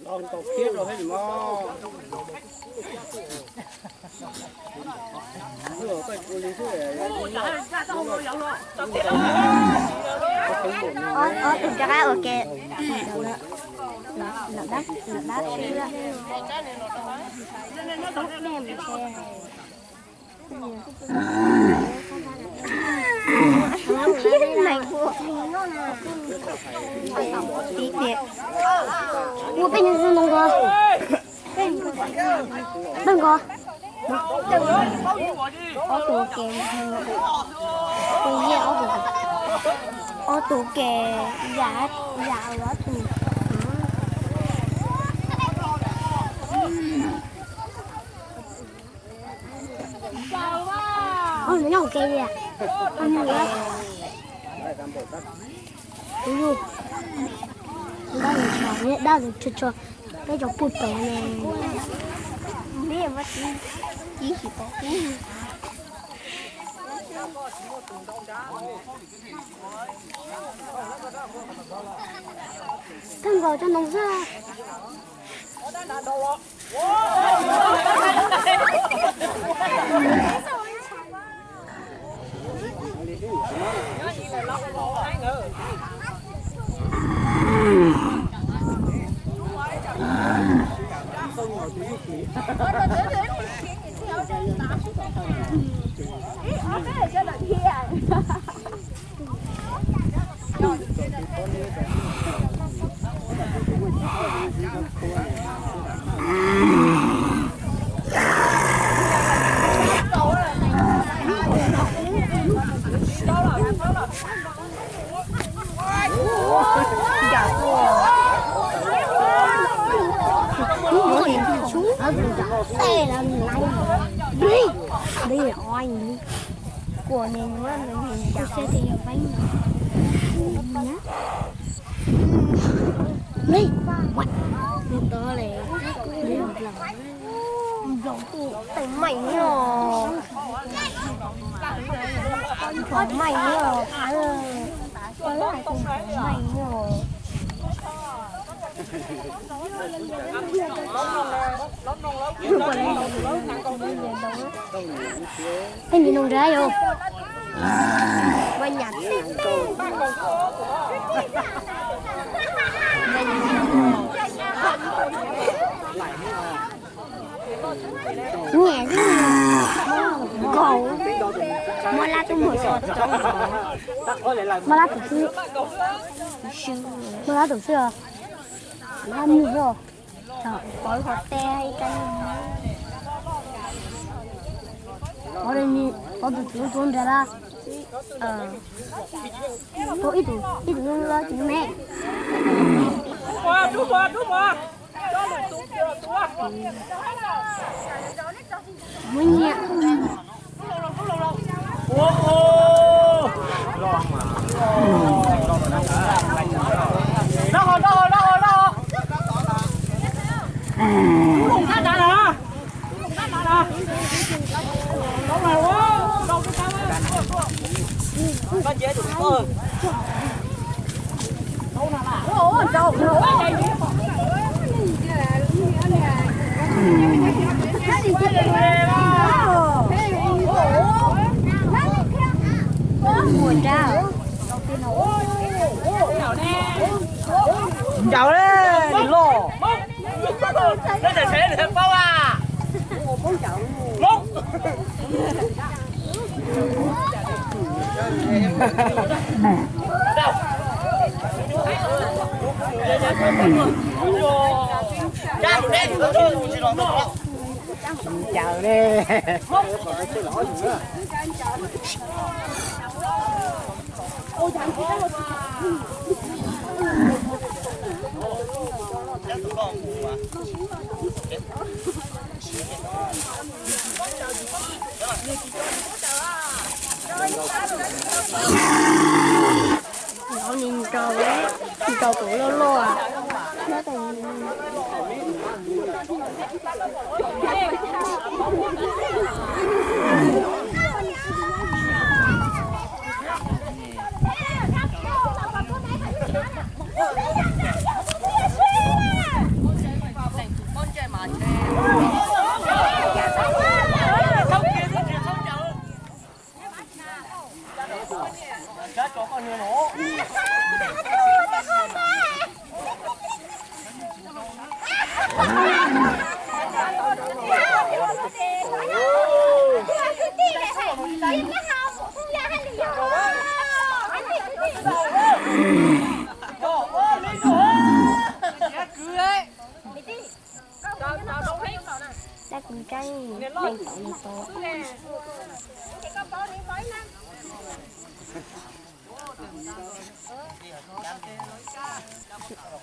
Ob tug rov qab ua ke. Lawm dab, lawm dab tsi. Ua peb ntawd no nkaus, peb nkaus. Ob tug ke, tus yij ob tug, ob tug ke, yam, yam ob tug. Oj, nyob ua ke li. Oj, nyob ua ke. Dab, dab tso tso, peb cov puj pem ne. Kawg nkaus cov no xwb. Nploos tus teem meem os. Nploos meem os. Nploos meem os. Tej niag no nrad yog ua nyam tib tug. Nyiam xwb, nkaus, muab lab tub muag so tso, muab lab tus xwb, muab lab tus xwb os, lab muag xwb os. Pov qhov tej ib kab, pov tus tswv tuav nrad lab, tuav ib tug, ib tug lab tsis me. Muab nyiam. Ncaus li loj. Ncaus li. Ncaus, ncaus tus loj loj. Tus tsaib leej tau li tau.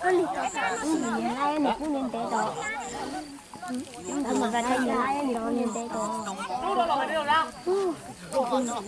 Ub, nws laib nws kuj ntev ntev tau. Ntawd mas vaj tsaib nws laib nws kuj ntev ntev tau. Nws laib nws tsis kub nyob.